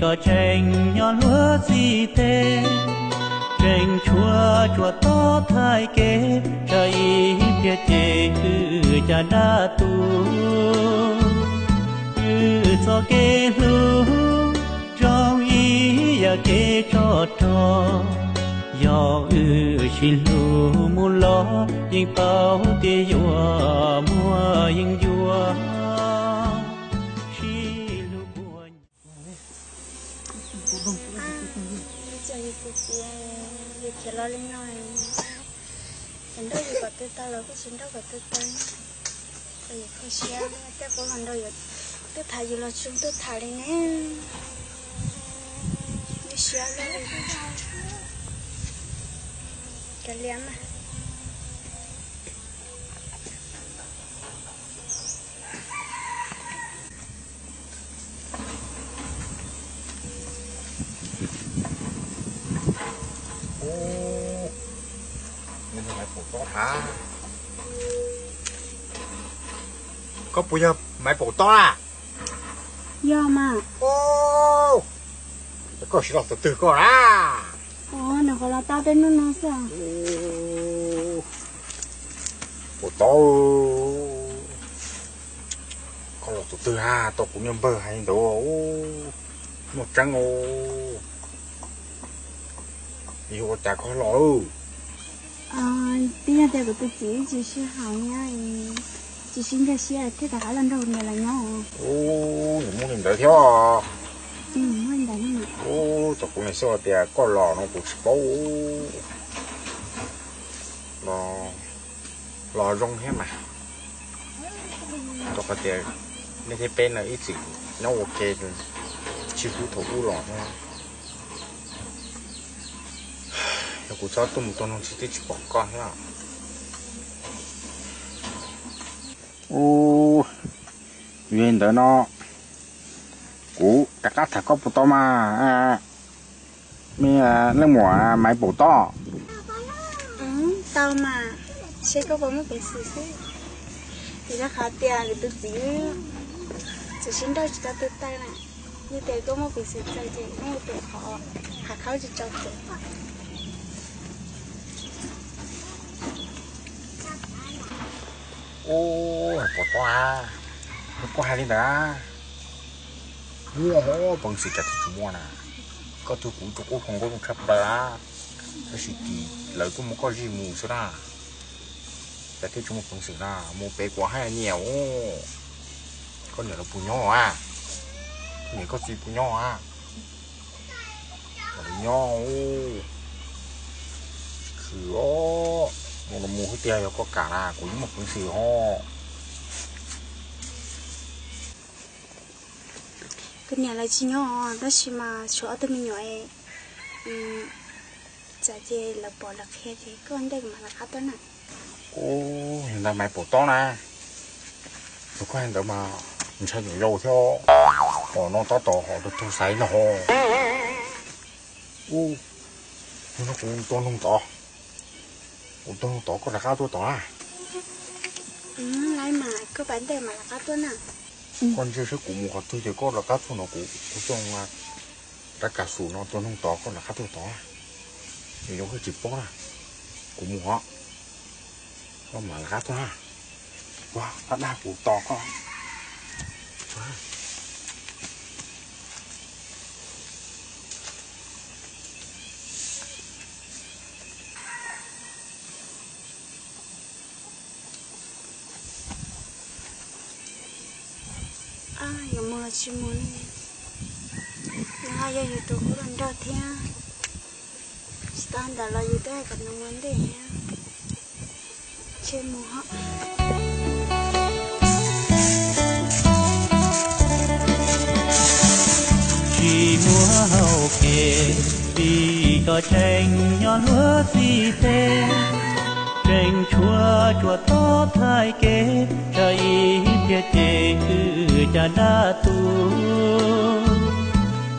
Tseem nyob luag txij tes, tseem tshuav tsuas tob thaij kev, tsam ib pliag ces wb cas dab tuag. Wb txoj kev hlub zoo ib yam kev tsov rog, yog wb sib hlub mus los yeej paub tias yuav muaj yeej yuav, sib hlub puas Txawm yus txiv txiv, yus khiav los li no, yus nrauj yus kom tw taw los kuj tsis nrauj kom tw taw, yus kho siab, tej qub los nrog yus tuaj tham yus los tsis tuaj tham li ne. Yus siab loj li, kav liam mas. Maiv Paum Tob hab? Koj puas yog Maiv Paum Tob a? Yog mas. Koj siv los tus twg koj na? Nws qhov los tau tej hnub no xwb. Paum Tob, koj los tus twg a? Tau kuv niag npawg hais ntawd, muaj tseeb os. Yog ua cas koj los? Twb yog tias kuv tus txiv tsis sib haum, tsis sib nkag siab thiaj rov qab los nrog niam lawv nyob. Ub, nws muaj li ntawd thiab. Ub, tau kuv niam xav tias koj los no kuv tsis paub. Los zoo thiab mas. Rau qhov tias nej thiab peb no ib txwm nyob ua ke, tsis hlub thaum ub los thiab. Yog kuv txhob tuaj mus tua noog tsis twb tsis pom koj thiab. Ub, yog li ntawd no kuv rov qab tham koj puas tau mas, me leej muam Maiv Paum Tob? Tau mas, seb koj puas muaj peev xwm xwb. Vim rau qhov tias kuv tus txiv txawm sib nrauj tsis tau tw taw na, yog tias koj muaj peev xwm txawj ces muaj tus qhov hav khaub tsis tso txawv. Ub, Paum Tob a, koj hais li ntawd, muaj peev xwm cas thiaj tsis muaj na. Koj twb kuv tus qub hluas nkauj zoo tshaj plaws na, tab sis tim lawv tuaj muab koj zij mus xwb na. Cas thiaj tsis muaj peev xwm na, mus pem kuv hais niam os. Koj niam lawv puas nyob a? Koj niam koj txiv puas nyob a? Nyob. Khwv os, mus los mus xwb tiag, yog koj kam na kuv yeej muaj peev xwm os. Kuv niam lawv tsis nyob tab sis mas tshuav ob tug me nyuam, txawm ces lawv pom lawv qhia ces koj ua ntej kuv mam rov qab tuaj na. Ub, yog ntawd Maiv Paum Tob na, yog koj hais ntawd mas ntshai nyuam yaus thiab, hom no tab tom hom tug tug xaiv no. Ub, yog no kuv tua noog tod, kuv tua noog tod koj rov qab tuaj tod na. Lawv mas koj pab ntej mas rov qab tuaj na. Koj ntsia saib kuv mus qhov twg ces koj rov qab tuaj no, kuv ua rab kav xus no tua noog tod koj rov qab tuaj tod. Nws yuav tsis paub na, kuv mus os, koj mam rov qab tuaj na. Ua, rab dag kuv tos koj. Yuav mus los tsis mus ne, nws ho yog yus tus qub hluas nraug thiab. Tsis tau ntawd los yus twb hais kom nws mus ntej thiab. Tsis mus hos. Tsis mus hauv kev, vim koj tseem nyob luag txij tes, tseem tshuav tsuas tob thaij kev, tsam ib pliag ces wb cas dab tuag.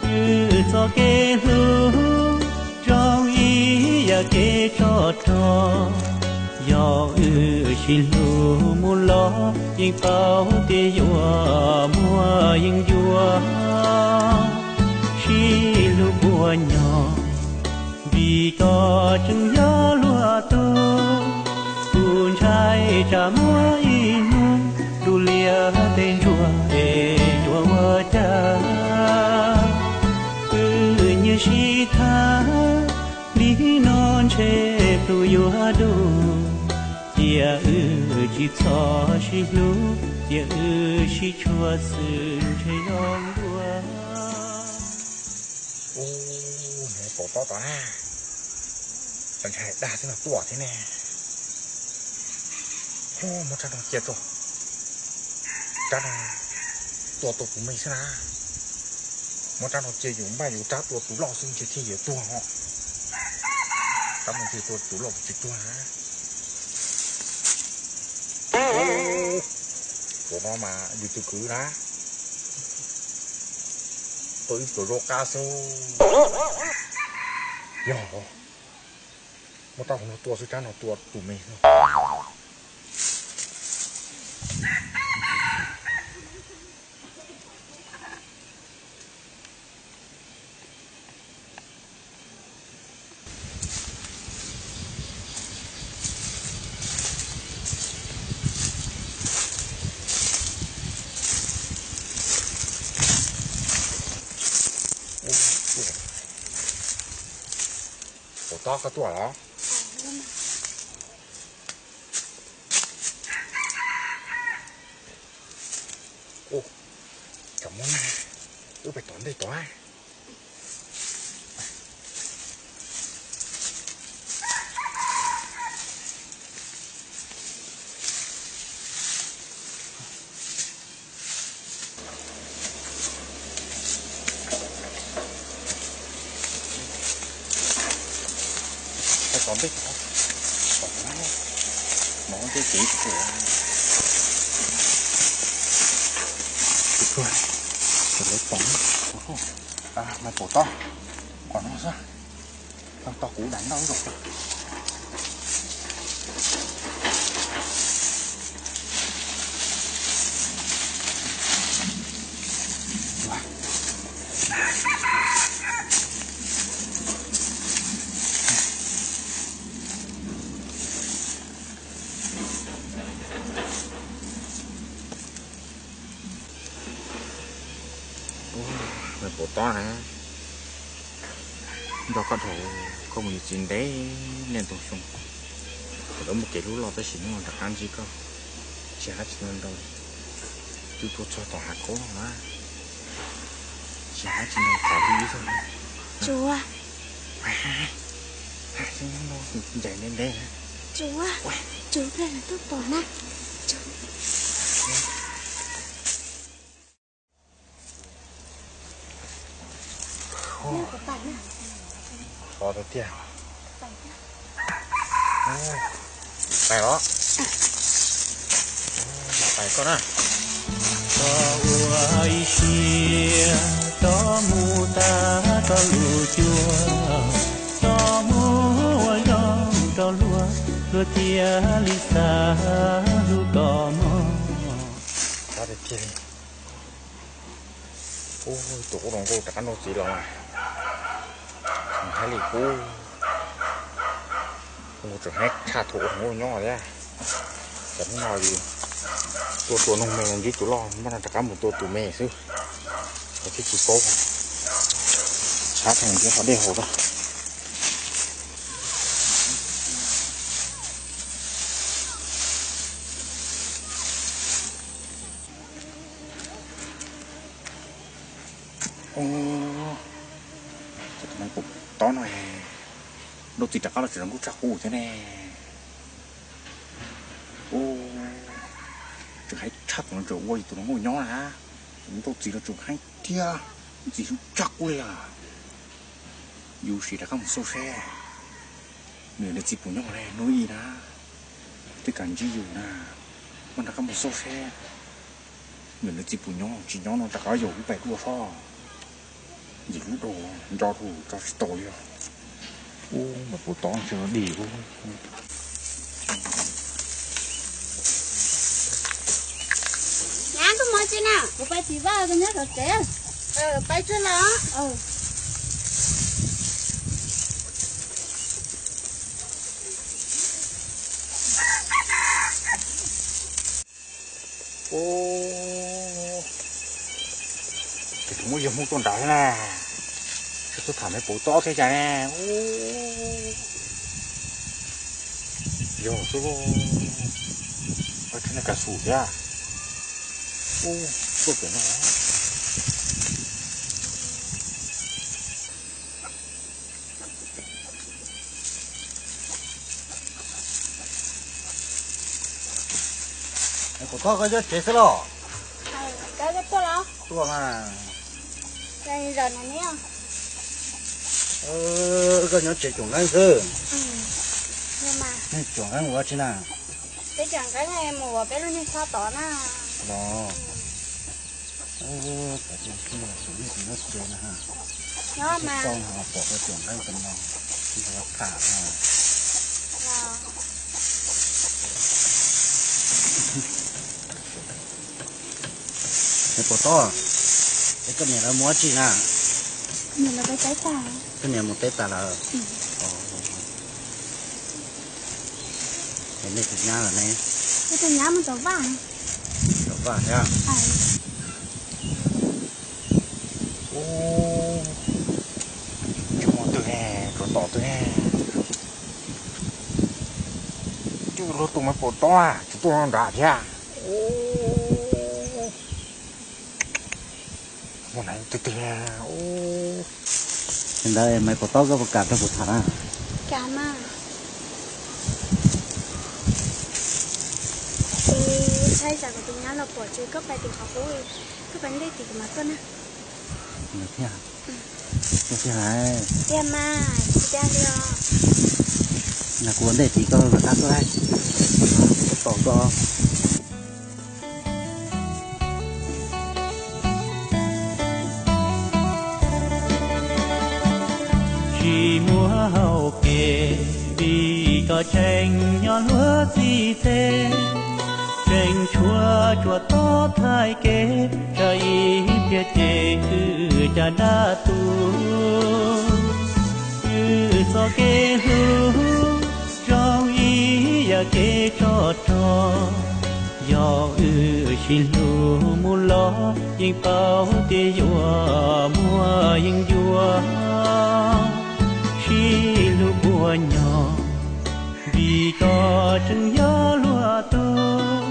Wb txoj kev hlub zoo ib yam kev tsov rog, yog wb sib hlub mus los yeej paub tias yuav muaj yeej yuav, sib Ib lub puas nyog vim tos tseem yog luag tug, kuv ntshai tsam muaj ib hnub dub lias tej ntsuag es ntsuag ua cas. Wb nyias sib tham li no ntshe pluj yuav dub, cia wb tsis txhob sib hlub, cia wb sib tshuav xwb ntshe yog luag. Ub, pom tob tod na, tseem ntshai dag thiab no tuaj thiab ne. Ub, muab rab no cia tso, rab no tua tau tus me xwb na. Muab rab no cia yus npaj yus rab tua tus loj xwb ntshe thiaj yuav tuag ho. Rab no cia tua tus loj tsis tuag na. Tus no mas yus tus kwv na, tua ib tug zaub qab xwb. Yog, muab rab no tua xwb, rab no tua tus me xwb. Ua tob koj tuaj los? Ua, cov muab na, wb pais tom ntej tod. Pais tom ntej tod, tom no, no tej kev tsis tuag, lawv tom. Mas pom tob, qhov no xwb, tau kuv dam noj ib zaug. Pom tob na, nrog koj dhau, koj mus yuav txiv ntev niaj ntau xyoo, thaum lawv muaj kev hlub loj tab sis hnub no rov qab ntsib koj, tsis hais tsis nrau, twb tuaj txog tom hav khaub no na, tsis hais tsis nrau qhov hlub ib zaug. Tsuav, ncaim ntev ntev. Tsuav, tsuav ple lawv tuaj pom na. Qhov tiag tiag. Pais los, pais koj na. Tau ua ib siab, tau mus tas tau lus cuag, tau mus ua zoo rau luag, luag thiaj li xav hlub koj mog. Tus qub hluas nkauj rov qab nrauj txiv los mas, tseem haib li qub, tseem haib tshaj thaum ua hluas nkauj nyob thiab. Tam sim no yus tua tus noog me ntsib tus loj, npaj no rov qab mus tua tus me xwb, es thiaj tsis paub, tshav theem thiab qhov dej haus rau. Tus me pom tob no, nrauj txiv rov qab los tseem zoo nkauj tshaj qub thiab ne. Tseem haib tshaj tus no tseem ua yus tus hluas nkauj nyob na, nrauj txiv los tseem haib tiag, txiv zoo tshaj qub li os. Yus sim rov qab mus xauj seb nws niam txiv puas nyob ne, hnub ib na, twb kam ntsib yus na, mas rov qab mus xauj seb nws niam txiv puas nyob, tsis nyob no rov qab yaum wb pais dua sob. Yim lub dua nco tus tso tsis tau li os. Ub, mas puas tob tseem dig ub. Nyab, koj mus tsi na? Kuv pais txiv vaj, koj nyob tom tsev. Pais tsuag los. Muab yawg Hmoob tua nrad thiab na. Tsis tau tham me paum tob thiab cas ne. Yog xwb, tsis ne kav xum thiab. Tuaj pem no. Kuv thoj koj nyob tsev xwb los? Tuaj mas. Koj nyob tsev cuam nqeeb xwb. Cuam nqeeb ua tsi na? Los. Pom koj cuam nqeeb tam no, tham. Es puas tob, es koj niam lawv mus ua tsi na? Koj niam mus teb tas lawm. Es nej tus nyab lawm ne? Tus nyab mus tom vaj. Tom vaj thiab. Ub, tsis muaj twg ne, rau tom twg ne. Cwj luag tus me paum tob tsis tuaj nrad thiab. Mus na twg twg. Li ntawd Maiv Paum Tob, koj puas kam nrog kuv tham na? Kam mas. Saib tsam kuv tus nyab los pom ces koj pais tim qhov qub, koj pais ntej tim kuv mam tuaj na. Tiag, tiag hais. Tiag mas, tsis tiag li os. Nag kuv ua ntej tid koj mam qab tuaj, tos koj. Tsis muaj hau kev vim koj tseem nyob luag txij teb, tseem tshuav tsuas tob thaij kev, tsam ib pliag ces wb caj dab tu. Wb txoj kev hlub zoo ib yam kev tsov rog, yog wb sib hlub mus los yeej paub tias yuav muaj yeej yuav, sib hlub puas nyog vim koj tseem yog luag tug,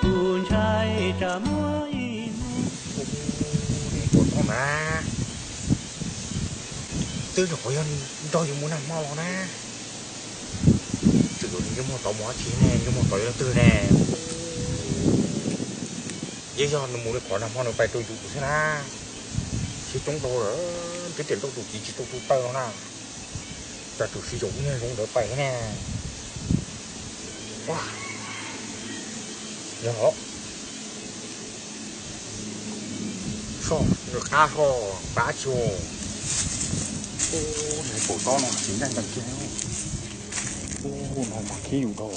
kuv ntshai tsam muaj ib hnub. Twb nyuam qhuav yog nrog yus mus nag hmo los na. Tseem yuav nws yuav muag tod mus dab tsi ne, yuav muag tod yuav leej twg ne? Yeej yog nws mus li qhov nag hmo nws pais rau yus xwb na. Siab coob dhau lawm, twb tias nrauj tus kiv tsis tau tu taw no na. Cas tsuas siv zaum ub niag zoo ntawd pais thiab ne. Yog los. Soj, nws qab soj, qab tsis. Ub, nws paum tob no tsis ncaj ncees kiag. Ub, no mas khib yus dhau.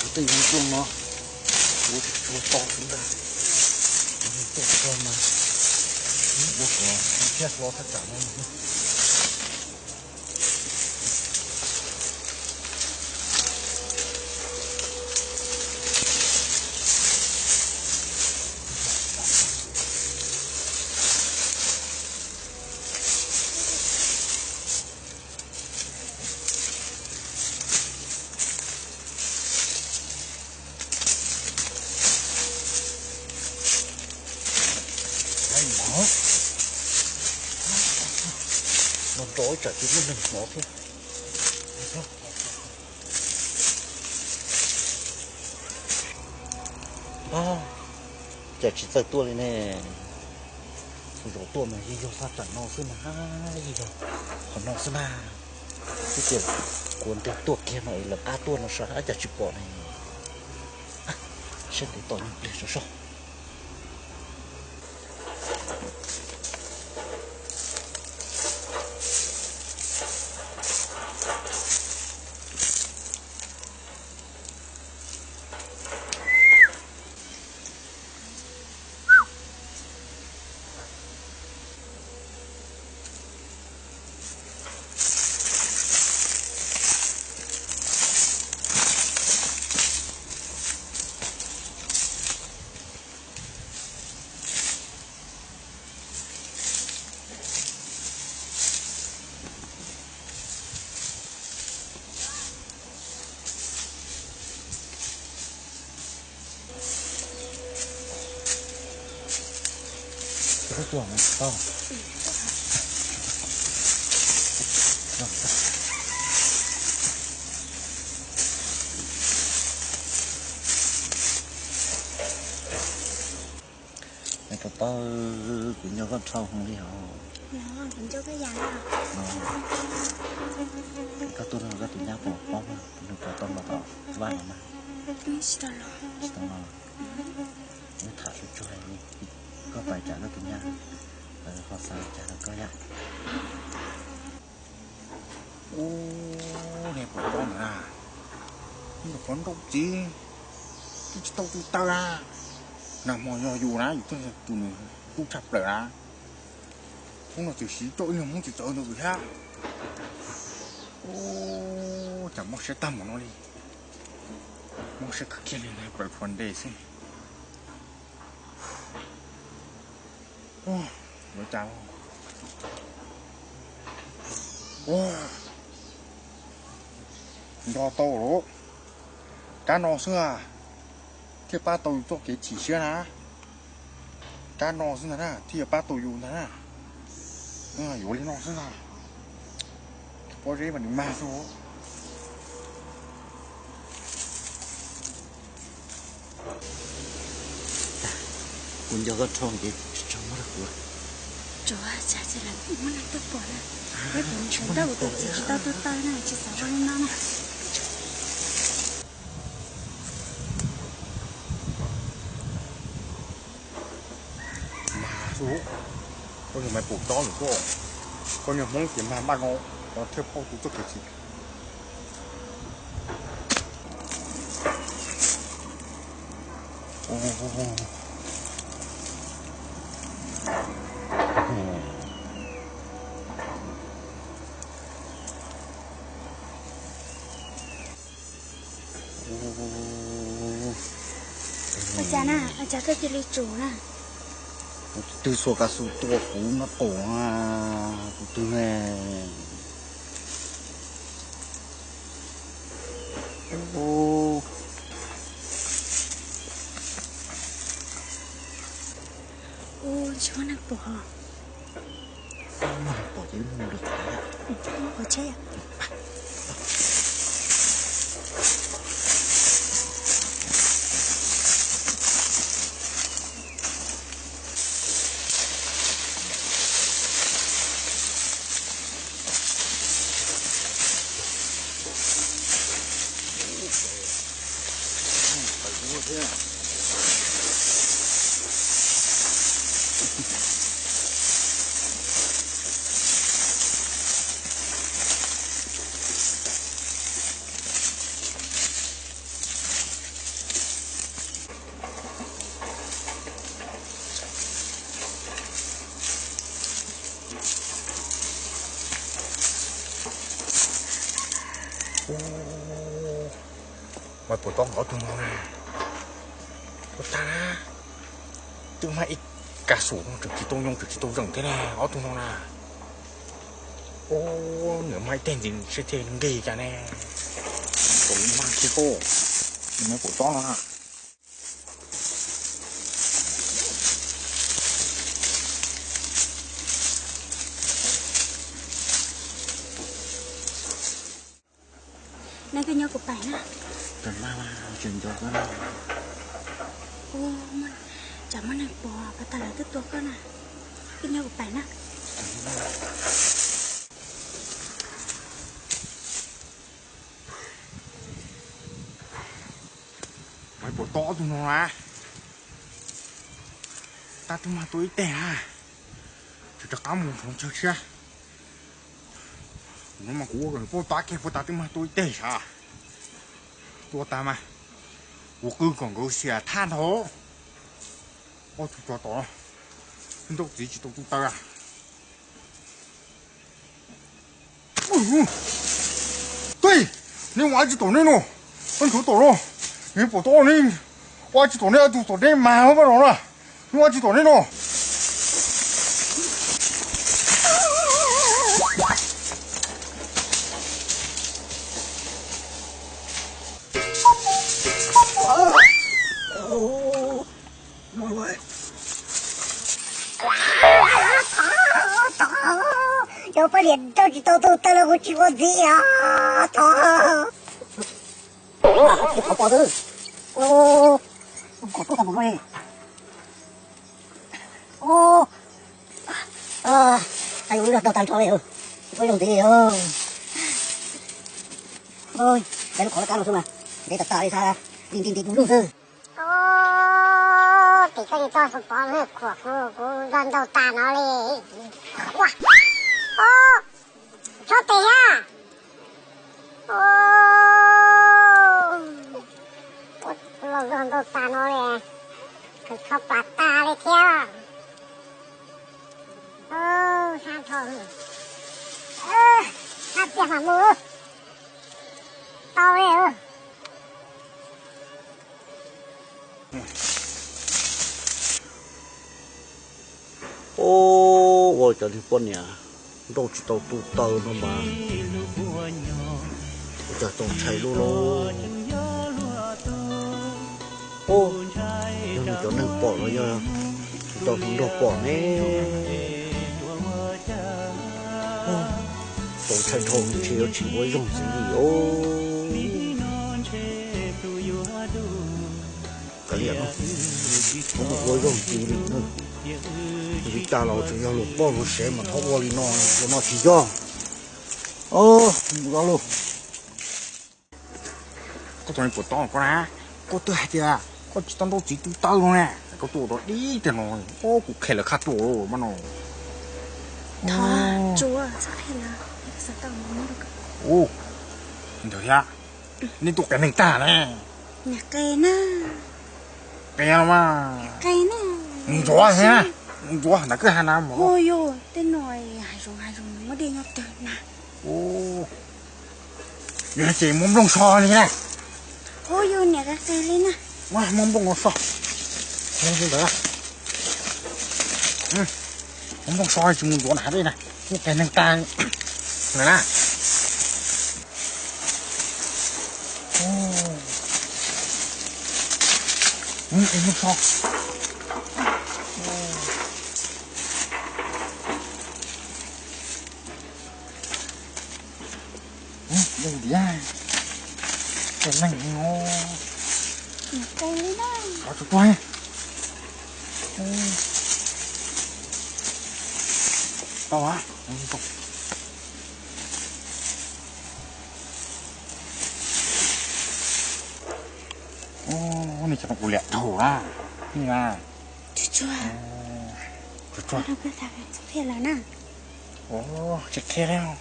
Tej yus rooj no, kuv tsis tshua to xwb ntag. Tuaj txog mas ua kom thiab hlo thaj tsam no. Los nrov ib tsam tsis muaj neeg hnov thiab. Cas tsis txawj tuaj li ne. Zov tuaj mas yeej yog thaj tsam no xwb na, yeej yog qhov no xwb na. Twb tias kuv ntes tuaj kiag no es lawv qab tuaj no sav cas tsis pom ne. Seb ntev tom nyuag pliag tso soj. Nais puas tau, kuv nco koj dhau heev li os. Koj tuaj nrog koj tus nyab puas paub, nws puas tau los tom vaj no mas? Tsis tau los. Wb tham tsuag tsuag li, koj pais tsam koj tus nyab ho xav li cas rau koj yom. Ub, nej puas paub na, nyuam qhuav nrauj txiv, twb tsis tau tu taw na. Nag hmo yog yus na, yus twb yog tus nws tub tshaj plaws na. Hnub no txawm siv coj ib leeg Hmoob tsis txawv ntawd thiab. Ub, cas mob siab tag npaum no li. Mob siab kawg kiag li ntag, plaws plhuav ntes xwb. Ua cas, nco tau lawm, kab no xwb thiaj pab tau yus txoj kev chim siab na. Kab no xwb ntag na thiaj yuav pab tau yus ntag na. Yuav li no xwb ntag. Pob zeb mas nws mag xwb. Kuv nco koj dhau ces tsis tshua muab rau kuv. Tsuav tsam ces lawv muab neeg tuaj pom na. Peb pom ntshav ntawd kuv tus txiv tsis tau tu taw na, tsis xav ua li no na. Mag xwb, koj yog Maiv Pum Tob nws tuaj, koj niag Hmoob ces mag npaum no, koj thiaj paub tus txoj kev chim. Ua cas na, ua cas koj cia li tsum na? Tus twg xuas kav xwm tua kuv no qaum, tus twg ne? Ua, tsis muaj neeg pom. Muaj neeg pom ces wb mus lwm qhov. Ua tsheb. Maiv Pum Tob nkawd ob tug no na, ua cas na, twb mag ib kav xum no tseem tsis tau nyoo tseem tsis tau zeem thiab na ob tug no na. Ub, nws mag ib teg ntxiv seb thiaj nqig cas ne. Tus mag kiag koj, Maiv Pum Tob no na. Neb koj nyob kuv pais na. Ua, tsam muaj neeg pom pas tas lawv twb tua koj na. Koj nyob kuv pais na. Maiv Pum Ob tug no na, tag twb mag tua ib teg na, tseem rov qab mus nrhoov chaw tshiab. No mas kuv ua kom nws paub tab kiag puas tag twb mag tua ib teg sav. Tua tag mas kuv qw kom nkawd xiam thaj nrho. Ob tug tsov tom no, nrauj txiv tsis tau tu taw. Tuj, neb ua tsis tom neb no, neb nrov tom no, neb pom tau neb ua tsis tom neb, tus tom neb mas pab no na, neb ua tsis tom neb no. Yog poj niam nrauj tsis tau tus taw los kuv tsis ua ntxiv os, thov. Qhov pom xwb. Qhov tuaj tau mus no. Ua, ua, ua tau tag nrho li, tsis pub zoo ntxiv li. Peb lub qhov laj kab no xwb mas ntev tas tas li, nti nti nti du lug xwb. Tim koj niag toj xu pov lwg khuam kuv, kuv nrog ntaug tas no li. Ua, tsob tes thiab. Los nrog ntaug tas no li, khaws tsho plas tas li thiab. Sab nrho, sab tiag mas mus tau li. Ua cas niag poj niam nrauj tsis tau tus taw no mas, ua cas txaus ntshai lub lauj. Yog nws cov neeg pom los yog nws cov hluas nraug pom ne? Txaus ntshai dhau, ntshe yuav tsis ua zoo ntxiv li os. Kav liam no, txhob mus ua zoo ntxiv li na. Li cas los tseem yog luag poj luag sev mas txhob ua li no, ua no tsis yog. Mus los lauj. Koj tus neeg puas tob koj na, koj twb hais tias koj tsis tau nrauj txiv tu taw no ne, koj tuaj tau dib tiag no, kuv qhia lawv qhia tuaj mas no. Ntawd thiab, nej tuaj qias neeg tag ne. Qias los mas, mus ntxuav thiab, mus ntxuav ntawm kwj ha na mus. Tej no hav zoov hav zoov muab dej nyob tawg na. Yog ces muab nplooj so li na. Hu yus niam qias qias li na. Muab nplooj no so. Ntawd, muab nplooj so tsis mus ntxuav na dej na. Kuv qias neeg tag lawm na. Nplooj so. Ua li, ua neeg no. Tau a. Ua li cas kuv liam dhau na. Ni na. Tsuag tsuag. Tsuag tsuag. Tsis qhia lawm.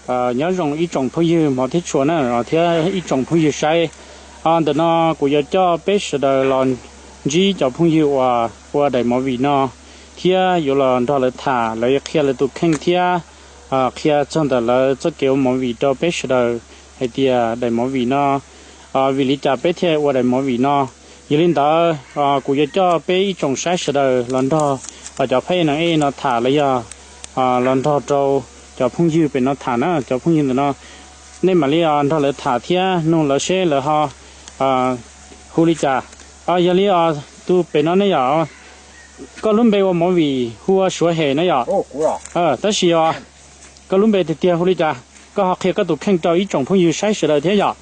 Nyob zoo ib tsoom phooj ywg hmov thiab tshua na, thiab ib tsoom phooj ywg saib. Ntawm no kuv yuav coj peb sawv daws los ntsib cov phooj ywg uas ua daim movie no, thiab yuav los nrog lawv tham, lawv qhia lawv tus kheej thiab qhia txog ntawm lawv txoj kev ua movie rau peb sawv daws hais tias daim movie no, vim li cas peb thiaj ua daim movie no. Yog li ntawd, kuv yuav coj peb ib tsoom saib sawv daws los nrog cov phab ej neeg ej no tham los yog los nrog rau cov phooj ywg pem no tham na, cov phooj ywg ntawm no, nej mam li nrog lawv tham thiab nug lawv seb lawv ho hu li cas. Yog li tus pem no ne yom, koj lub npe ua movie hu ua Suav Hem na yom? Tab sis os, koj lub npe tiag tiag hu li cas? Koj ho qhia koj tus kheej rau ib tsoom phooj ywg saib sawv daws thiab yom?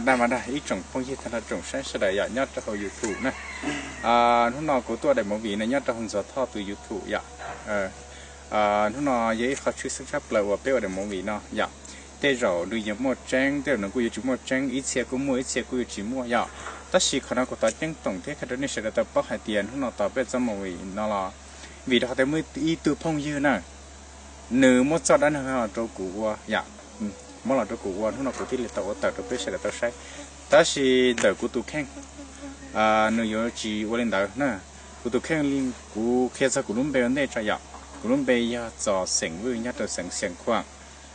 Dag mas dag ib tsoom phooj ywg tag nrho tsoom saib sawv daws yom nyob rau hauv YouTube na. Hnub no kuv tuaj daim movie no nyob rau hauv Ntxhuav Thoj tus YouTube yom. Hnub no yog ib qho tshwj xeeb tshaj plaws uas peb ua daim movie no yom. Tej zaum nws yuav muaj tseeb, tej zaum nws kuj yuav tsis muaj tseeb, ib txhia kuj muaj ib txhia kuj yuav tsis muaj yom. Tab sis qhov no kuv thov ceeb toom thiab qhia rau nej sawv daws tau paub hais tias hnub no tos peb txoj movie no los vim rau qhov tias muaj ib tug phooj ywg na, nws muab txoj dab neeg no rau kuv ua yom. Muab los rau kuv ua, hnub no kuv thiaj li tau ua tawm rau peb sawv daws tau saib. Tab sis ntawm kuv tus kheej, nws yuav tsis ua li ntawd na. Kuv tus kheej, kuv qhia txog kuv lub npe ua ntej tso yom. Kuv lub npe yog Txos Xeem Vwj nyob rau xeev Xiav Khuam,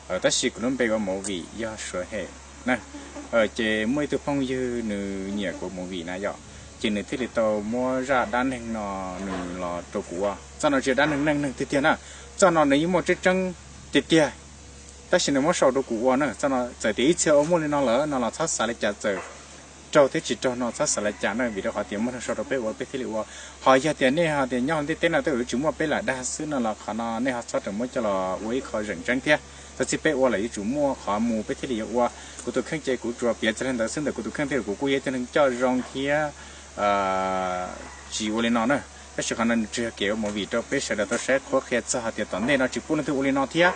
tab sis kuv lub npe ua movie yog Suav Hem na. Ces muaj ib tug phooj ywg nws nyiam kuv movie na yom, ces nws thiaj li tau muab zaj dab neeg no nws los rau kuv ua. Txoj no tsis yog dab neeg neej neeg tiag tiag na, txoj no nws yeej muaj tseeb tseeb tiag tiag, tab sis nws muab sau rau kuv ua na. Txoj no txawm tias ib txhia ua muaj li no lawm no los txhob xav li cas, txawm raug thiab tsis raug no txhob xav li cas na, vim rau qhov tias muaj neeg sau rau peb ua peb thiaj li ua. Ho yog tias nej ho tias nyob hauv ntiaj teb no tej zaum yuav tsis muaj peb lam dag xwb no los qhov no nej ho txhob rawm muab coj los ua ib qho zeem tseeb thiab. Txog txij peb ua lawm yuav tsum muaj qhov mus peb thiaj li yuav ua. Kuv tus kheej ces kuv tsuas piav txog li ntawd xwb, ntawm kuv tus kheej thiab kuv kuj yog ib tug neeg coj zoo thiab tsis ua li no na. Tab sis qhov no nws tsuas yog kev ua movie rau peb sawv daws tau saib qhuab qhia txog hais tias tom ntej no tsis pub leej twg ua li no thiab.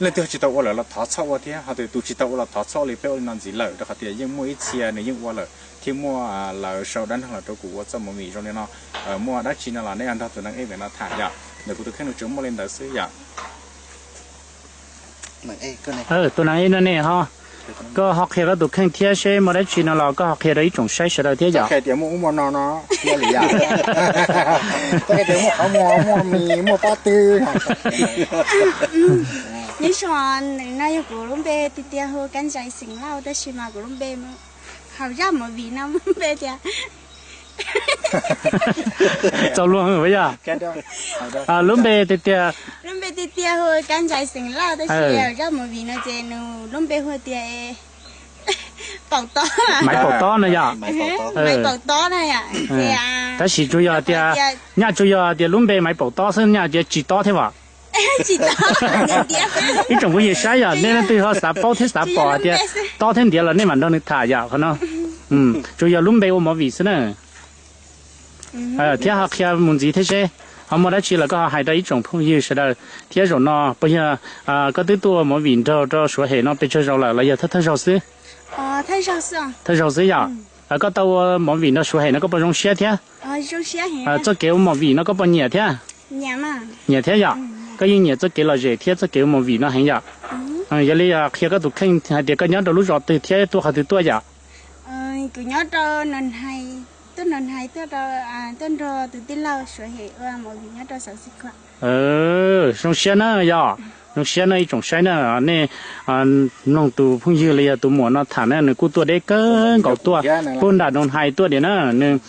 Leej twg tsis tau ua lawm los thov txhob ua thiab, ho tus tus tsis tau ua los thov txhob ua li peb ua li no ntxiv lawm, rau qhov tias yeej muaj ib txhia nws yeej ua lawm thiab muaj lawv sau dab neeg los rau kuv ua txoj movie zoo li no. Muaj dab tsi no los nej nrog tus neeg ej vem no tham yom, ntawm kuv tus kheej nws tsuas muaj li ntawd xwb yom. Tus neeg ej no ne ho, koj ho qhia koj tus kheej thiab seb muaj dab tsi no los koj ho qhia rau ib tsoom saib sawv daws thiab yom. Tias muaj ub muaj no no, muaj qhov muag muaj mis muaj pob tw. Nyob zoo, no yog kuv lub npe tiag tiag hu Kab Ntsais xeem Lauj, tab sis mas kuv lub npe hauv zaj movie no muaj npe tias txaus luag yog lub npe tiag tias, lub npe tiag tiag hu Kab Ntsais xeem Lauj, tab sis hauv zaj movie no ces nws lub npe hu tias Paum Tob, Maiv Paum Tob no yom. Maiv Paum Tob na yom. Tab sis tsuas yog tias, nyaj tsuas yog tias lub npe Maiv Paum Tob xwb, nyaj tias tsis tob thiab as. Ib tsoom phooj ywg saib yog nej leej twg ho xav paub thiab xav pom tias tob thiab ntiav los nej mam nrog nws tham yom qhov no. Tsuas yog lub npe ua movie xwb na. Thiab ho qhia mus ntxiv thiab seb ho muaj dab tsi los koj ho hais rau ib tsoom phooj ywg sawv daws thiab zaum no puas yog koj twb tuaj ua movie nrog rau Suav Hem no pes tsawg zaus lawm los yog thawj thawj zaug xwb? Thawj zaug xwb yom. Koj tau ua movie nrog Suav Hem no koj puas zoo siab thiab? Txoj kev ua movie no koj puas nyiam thiab? Nyiam thiab yom. Koj yeej nyiam txoj kev lom zem thiab txoj kev ua movie no heev yom. Yog li qhia koj tus kheej hais tias koj nyob rau lub zos twg thiab tuaj qhov twg tuaj yom? Kuv nyob rau Noo Hais, tuaj Noo Hais tuaj rau, tuaj nrog tus tij laug Suav Hem ua movie nyob rau Xov Xi Khuam. Zoo siab na yom, zoo siab na ib tsoom saib na, nej mloog tus phooj ywg los yog tus muam no tham na, nws kuj tuaj deb kawg nkaus tuaj puag nram Noo Hais tuaj tiag na, nws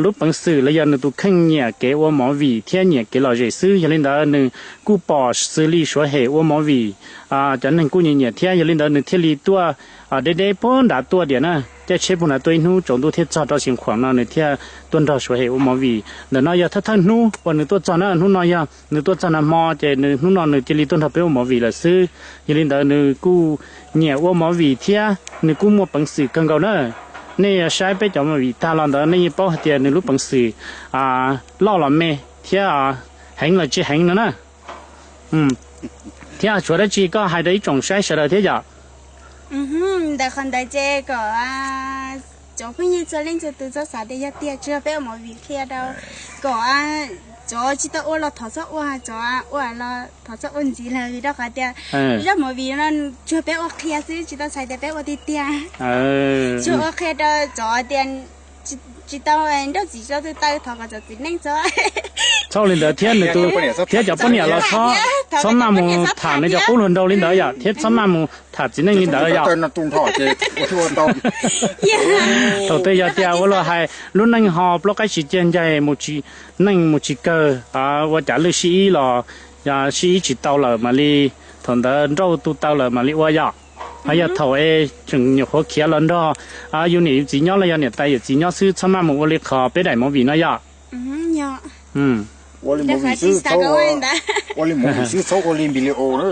lub peev xwm los yog nws tus kheej nyiam kev ua movie thiab nyiam kev lom zem xwb, yog li ntawd nws kuj pom xws li Suav Hem ua movie, cov neeg kuj nyiam nyiam thiab, yog li ntawd nws thiaj li tuaj deb deb puag nrad tuaj tiag na, caij tsheb puag nrad tuaj ib hnub tsaus ntuj thiaj txog rau Xeev Khuam no nws thiaj tuaj nrog Suav Hem ua movie. Ntawm no yog thawj thawj hnub uas nws tuaj txog na, hnub no yog nws tuaj txog nag hmo ces nws hnub no nws cia li tuaj nrog peb ua movie lawm xwb. Yog li ntawd nws kuj nyiam ua movie thiab nws kuj muaj peev xwm kawg nkaus na. Nej yog saib peb cov movie tag los ntawd nej yeej paub hais tias nws lub peev xwm loj los me thiab heev los tsis heev no na. Thiab tshuav dab tsi koj hais rau ib tsoom saib sawv daws thiab yom? Ntawm qhov ntawd ces kom cov phooj ywg txhua leej txhua tus txhob xav tias yog tiag tsuas yog peb ua movie qhia rau, kom cov tsis tau ua los thov txhob ua, cov ua los thov txhob ua ntxiv lawm, vim rau qhov tias zaj movie no tsuas yog peb ua qhia xwb, tsis tau txhais tias peb ua tiag tiag. Tsuas ua qhia rau cov tias tsis tau nrauj txiv tso twg taw thov kom cov txiv neej txhob, txhob ua li ntawd thiab nws tus, thiab cov poj niam los txhob, txhob maj mus tham nws cov qub hluas nraug li ntawd yom, thiab txhob maj mus tham txiv neej li ntawd yom. Thaum twg yog tias ua luaj hais lub neej ho plaub qaib tsis ciaj ncaig, neej mus tsis kawg, ua cas lwj sib ib los sib ib tsis tau lawm mam li, thaum ntawd nrauj tu taw lawm mam li ua yom. Ho yog thaum es tseem nyuam qhuav khiav los nrog yus niam yus txiv nyob los yog niam tais yawm txiv nyob xwb txhob maj mus ua li qhov peb daim movie no yom. Ua li movie xwb, ua li movie xwb txhob ua li npi li o na.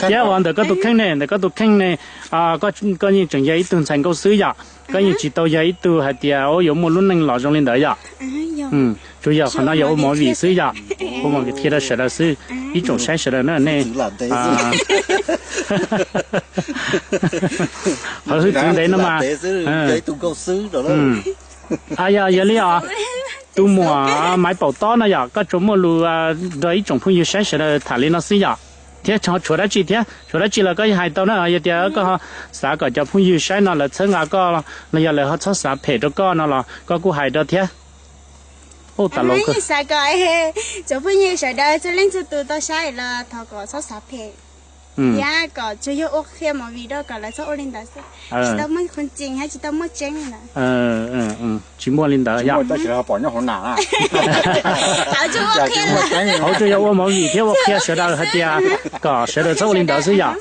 Thiab uas ntawm koj tus kheej ne, ntawm koj tus kheej ne, koj yeej tseem yog ib tug ntxhais nkauj xwb yom. Koj yeej tsis tau yog ib tug hais tias yuav muaj lub neej los zoo li ntawd yom. Tsuas yog qhov no yog ua movie xwb yom. Ua movie qhia rau sawv daws xwb. Ib tsoom saib sawv daws na nej, qhov hwj txwv ntev no mas. Yog, yog li os, tus muam Maiv Paum Tob no yom, koj tsuas muaj lus nrog ib tsoom phooj ywg saib sawv daws tham li no xwb yom. Thiab tshuav dab tsi thiab, tshuav dab tsi los koj hais tau na, yog tias koj xav kom cov phooj ywg saib no lawv txhawb nqa koj los yog lawv ho txhob xav phem rau koj no los koj kuj hais rau thiab. Ua tas los xav kom cov phooj ywg sawv daws txhua leej txhua tus tau saib los thov kom txhob xav phem thiab kom tsuas yog ua qhia movie rau kom lawv txhob ua li ntawd xwb. Tsis tau muaj qhov tseeb thiab tsis tau muaj tseeb li ntawd. Tsis muaj li ntawd yom. Hauv tsuas yog ua movie thiab ua qhia sawv daws hais tias kom sawv daws txhob ua li ntawd xwb yom.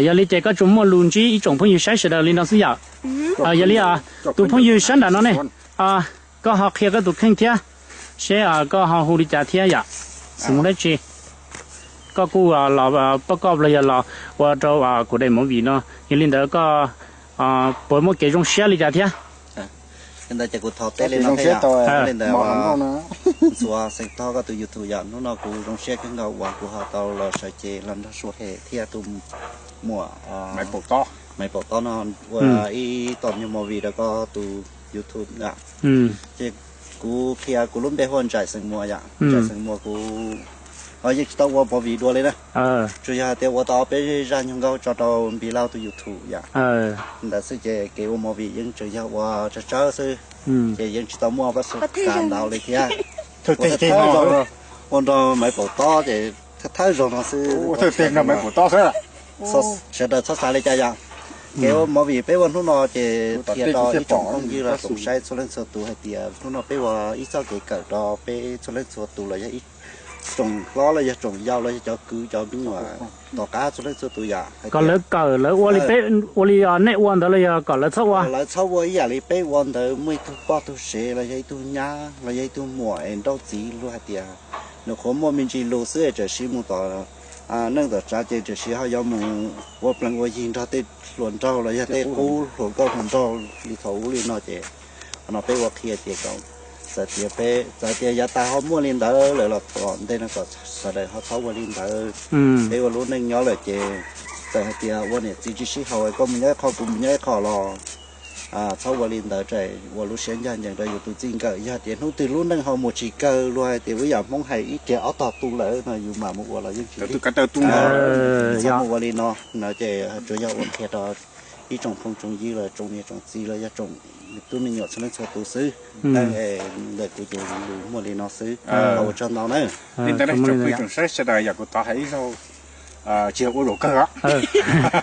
Yog li ces koj tsuas muaj lus ntsib ib tsoom phooj ywg saib sawv daws li no xwb yom. Yog li tus phooj ywg sab nram no ne, koj ho qhia koj tus kheej thiab seb koj ho hu li cas thiab yom. Xws mus dab tsi, koj kuj los poj koj los yog los ua rau kuv daim movie no, yog li ntawd koj puas muaj kev zoo siab li cas thiab? Li ntawd ces kuv thov teb li no thiab yom. Li ntawd ntxuav xeem Tob koj tus YouTube yom, hnub no kuv zoo siab kawg nkaus uas kuv ho tau los sawv cev los nrog Suav Hem thiab tus muam Maiv Paum Tob no ua ib tog nyuag movie rau koj tus YouTube yom. Ces kuv qhia kuv lub npe hu ua Ntsaim Xeem Muas yom. Ntsaim Xeem Muas kuv ho yeej tsis tau ua movie dua li na. Tsuas yog hais tias ua tau ob peb zaj nyuag nkauj tso rau Npis Lauj tus YouTube yom. Ntawd xwb ces kev ua movie yeej tseem yog ua tsawg tsawg xwb, ces yeej tsis tau muaj pab xu kas ntau li thiab. Ua nrog Maiv Paum Tob ces thawj zaug no xwb. Sawv daws txhob xav li cas yom. Kev ua movie peb ua hnub no ces qhia rau ib tsoom phooj ywg los tsoom saib txhua leej txhua tus hais tias hnub no peb ua ib txoj kev kawm rau peb txhua leej txhua tus los yog ib tsoom hlob los yog tsoom yau los yog cov kwv cov me nyuam, tom qab txhua leej txhua tus yom. Kom lawv kawm lawv ua li peb ua li nej ua ntawd los yog kom lawv txhob ua? Lawv txhob ua ib yam li peb ua ntawd, muaj ib tug poj tug sev los yog ib tug nyab los yog ib tug muam es nrauj txiv luag hais tias nws qhuav muaj me ntsis lus xwb es tam sim mus tom neej tom tsav ces tam sim ho yuav mus ua plees ua yig nrog tej hluas nraug los yog tej qub hluas nkauj hluas nraug li thaum ub li no ces qhov no peb ua qhia ces kom txawm tias peb txawm tias yav tas ho muaj li ntawd lawm los tom ntej no kom sawv daws ho txhob ua li ntawd. Peb ua lub neej nyob lawm ces txawm hais tias ua niam txiv tsis sib haum, koj mus nyob ib qho kuv mus nyob ib qho los txhob ua li ntawd, ua lub siab ncaj ncees rau yus tus txij nkawm. Yog tias hnub twg lub neej ho mus tsis kawg luag hais tias ua yam Hmoob hais ib riag ob tog tu lawm no yus mam mus ua los yeej tsis ua li no no ces tsuas yog ua qhia rau ib tsoom phooj tsoom ywg los tsoom niam tsoom txiv los yog tsoom tub me nyuam txhua leej txhua tus xwb. Ntawm kuv ces lus muaj li no xwb, ua tsaug ntau na. Li ntawd tsoom phooj tsoom saib sawv daws yog kuv thov hais ib zaug, tsis yog ua zaum kawg os,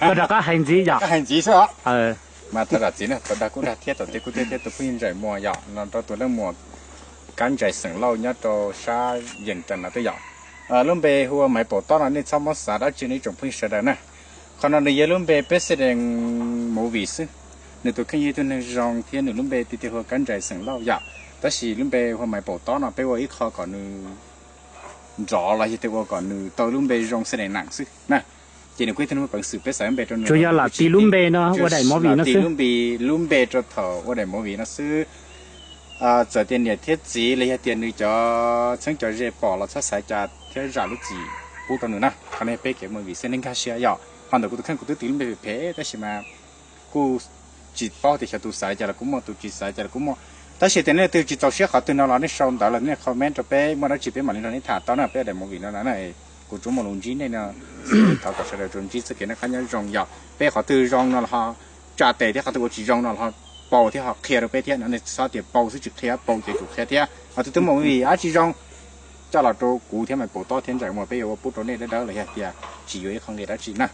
rov qab hais ntxiv yom, hais ntxiv xwb os. Mas thov zam txim na, thaum dag kuj dag thiab, thaum twg kuj thiab thiab tus phooj ywg Ntsaim Muas yom, los rau tus leej muam Kab Ntsaim Xeem Lauj nyob rau sab Yees Ras no twb yom. Lub npe hu ua Maiv Paum Tob no nej txhob muab xav dab tsi nej ib tsoom phooj ywg sawv daws na. Qhov no nws yog lub npe peb xeb dees movie xwb. Nws tus kheej yog ib tug neeg zoo thiab nws lub npe tiag tiag hu ua Kab Ntsaim Xeem Lauj yom. Tab sis lub npe hu ua Maiv Paum Tob no peb ua ib qho kom nws nrov los yog tias ua kom nws tau lub npe zoo xeb dees nam xwb na. Ces nws kuj ib tug neeg muaj peev xwm peb xav lub npe rau nws. Tsuas yog lam tis lub npe no ua daim movie no xwb, lub npe rau thaum ua daim movie no xwb. Txawm tias niam thiab txiv los yog tias nws cov txheeb cov ze pom los txhob xav cas thiab zam lub txim pub rau nws na. Qhov no peb kev movie xwb nej nkag siab yom. Ho ntawm kuv tus kheej kuv twb tis lub npe phem phem tab sis mas kuj tsis paub tias xyov tus xav li cas los kuj muaj, tus tsis xav li cas los kuj muaj. Tab sis tias nej leej twg tsis txaus siab qhov twg no los nej sau ntawv los nej comment rau peb, muaj dab tsi peb mam li nrog nej tham tau na. Peb daim movie no na, kuv tsuas muaj lus ntsib nej no, thov kom sawv daws tsuas ntsib txoj kev noj qab nyob zoo yom. Peb qhov twg zoo no los ho tsa tes thiab, qhov twg ua tsis zoo no los ho pab thiab ho qhia rau peb thiab no, nej txhob tias pab xwb tsis qhia, pab ces tsum qhia thiab. Qhov twg twb muaj movie dab tsi zoo coj los rau kuv thiab Maiv Paum Tob thiab Ntsaim Muas peb yuav ua pub rau nej dawb dawb los yog tias tsis yuav ib qho nqi dab tsi na.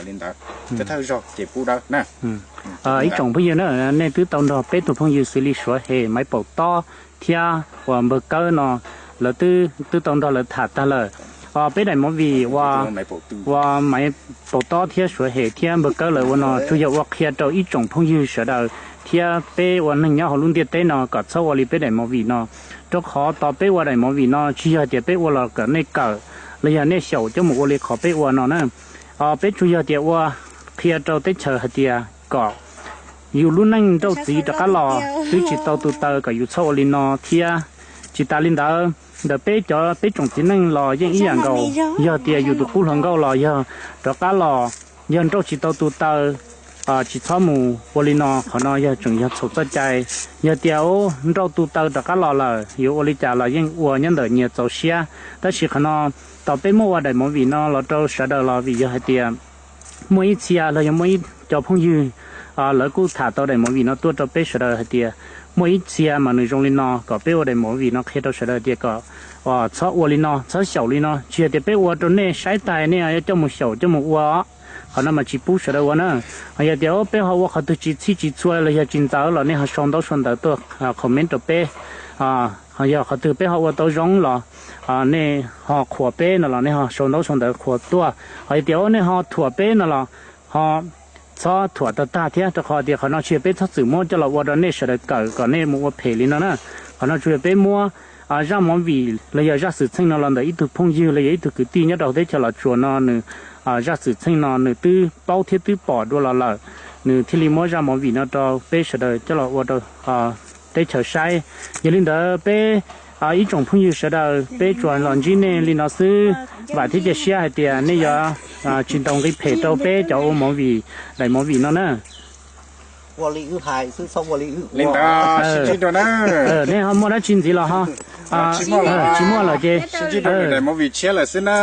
Li ntawd, thawj thawj zaug ces pub dawb na. Ib tsoom phooj ywg na, nej twb tau nrog peb tus phooj ywg xws li Suav Hem, Maiv Paum Tob thiab uas Npawg Kawb no, lawv twb tau nrog lawv tham tag lawm. Peb daim movie uas Maiv Paum Tob thiab Suav Hem thiab Npawg Kawb lawv ua no tsuas yog ua qhia rau ib tsoom phooj ywg sawv daws thiab peb ua neeg nyob hauv lub ntiaj teb no kom txhob ua li peb daim movie no. Rau qhov tos peb ua daim movie no tsis yog tias peb ua los kom nej kawm los yog nej xyaum coj mus ua li qhov peb ua no na. Peb tsuas yog tias ua qhia rau teb chaws hais tias kom yus lub neej nrauj txiv rov qab los twb tsis tau tu taw, kom yus txhob ua li no thiab. Tsis tas li ntawd, ntawm peb cov peb tsoom txiv neej los yeej ib yam nkaus, yog tias yus tus qub hluas nkauj los yog rov qab los, yog nrauj tsis tau tu taw, tsis txhob mus ua li no. Qhov no yog tseem yog txhaum txoj cai. Yog tias nrauj tu taw rov qab los lawm yuav ua li cas los yeej ua nyob ntawm nyias txaus siab. Tab sis qhov no tos peb muab ua daim movie no los rau sawv daws los vim yog hais tias muaj ib txhia los yog muaj ib cov phooj ywg lawv kuj tham tau daim movie no tuaj rau peb sawv daws hais tias muaj ib txhia mas nws zoo li no, kom peb ua daim movie no qhia rau sawv daws tias kom txhob ua li no, txhob xyaum li no. Tsis yog tias peb ua rau nej saib tas nej coj mus xyaum coj mus ua. Qhov no mas tsis pub sawv daws ua na. Yog tias peb ho ua qhov twg tsis txhij tsis txhua los yog tsis ntxaws los nej ho sau ntaub sau ntawv tuaj comment rau peb. Yog qhov twg peb ho ua tau zoo los nej ho qhuas peb no los nej ho sau ntaub sau ntawv qhuas tuaj. Ho yog tias nej ho thuam peb no los ho txhob thuam tag tag thiab, rau qhov tias qhov no tsis yog peb txhob txwm muab coj los ua rau nej sawv daws kawm kom nej mus ua phem li no na. Qhov no tsuas yog peb muab zaj movie los yog zaj xwm txheej no los ntawm ib tug phooj ywg los yog ib tug kwv tij nyob rau teb chaws Los Tsuas no nws zaj xwm txheej no nws twb paub thiab twb pom dua los lawm, nws thiaj li muab zaj movie no rau peb sawv daws coj los ua rau teb chaws saib. Yog li ntawd peb ib tsoom phooj ywg sawv daws peb tsuas los ntsib nej li no xwb. Vam thiab cia siab hais tias nej yuav tsis ntaus nqi phem rau peb cov ua movie, daim movie no na. Nej ho muaj dab tsi ntxiv los ho, tsis muaj lawm ces daim movie tshiab lawm xwb na.